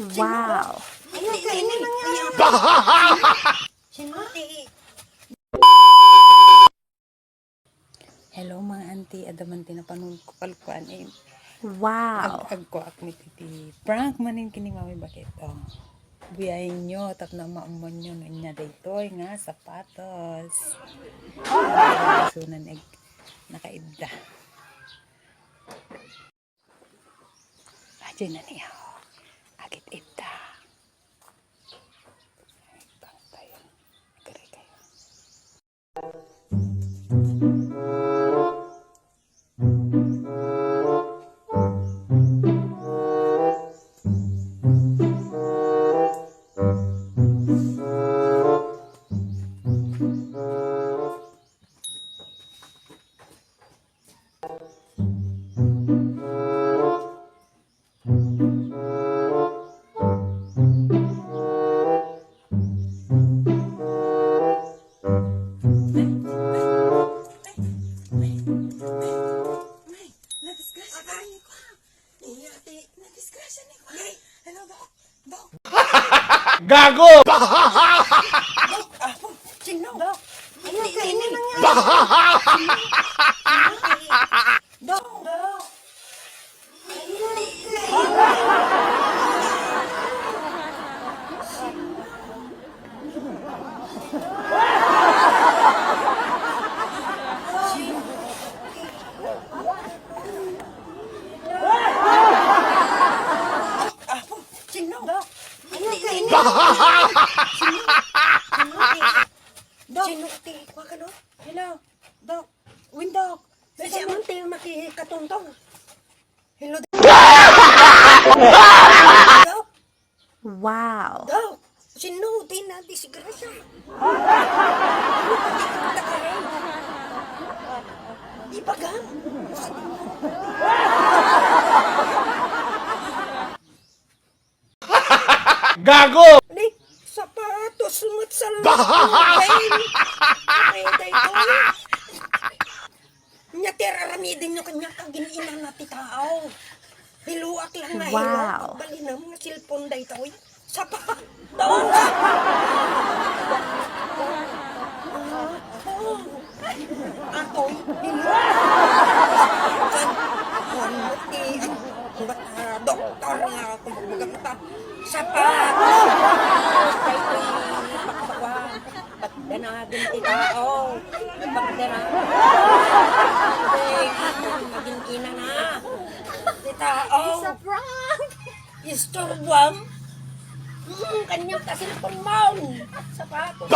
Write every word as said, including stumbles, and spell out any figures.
Wow. Ayaw ka ini. Sinuti. Hello, mga auntie. Adda man ti napanood ko kalkuan, eh. Wow. Ag-, agkuak met iti prank manen ken ni Mami Bakit. Oh. Buyaenyo tapno maammoanyo no ania daytoy nga sapatos. Sunan eg nakaidda. Ajay na niya. Agit-idda. Bang tayo. Agree kayo. Nadisgrasya ni Kuya. Nadisgrasya ni Kuya. Hello, Doc. Doc. Gago! Doc, ah, sino? Doc. Ano, ano, ano, ano? Doc, Doc. Sino? Doc. Sino? Sino? Doc. Sino? Ti, kuha ka, no? Hello. Doc. Windog. Kasi aman tayo makikatungtong. Hello, Doc. Doc. Wow. Doc, sino di na disgrasya? Ibaga. Gago! Ni, sapatos met sa loob. Ay, daytoy. Nya ti ar-aramidenyo kaniak, agin-inana ti tao. Hiluak lang nga hilo. Wow. Pagbalinem nga cellphone daytoy. Sapatos. Atoy, hilo. Kuan mo ti, ah, doktor nga kumbaga ta. Sapatos. Daytoy, bakbakuan. Pagdanagan ti tao. Pagdanagan. Agin-inana ti tao. It's a prank. Isturbuam. Hmm, kaniak ta cellphone mo. Sapatos.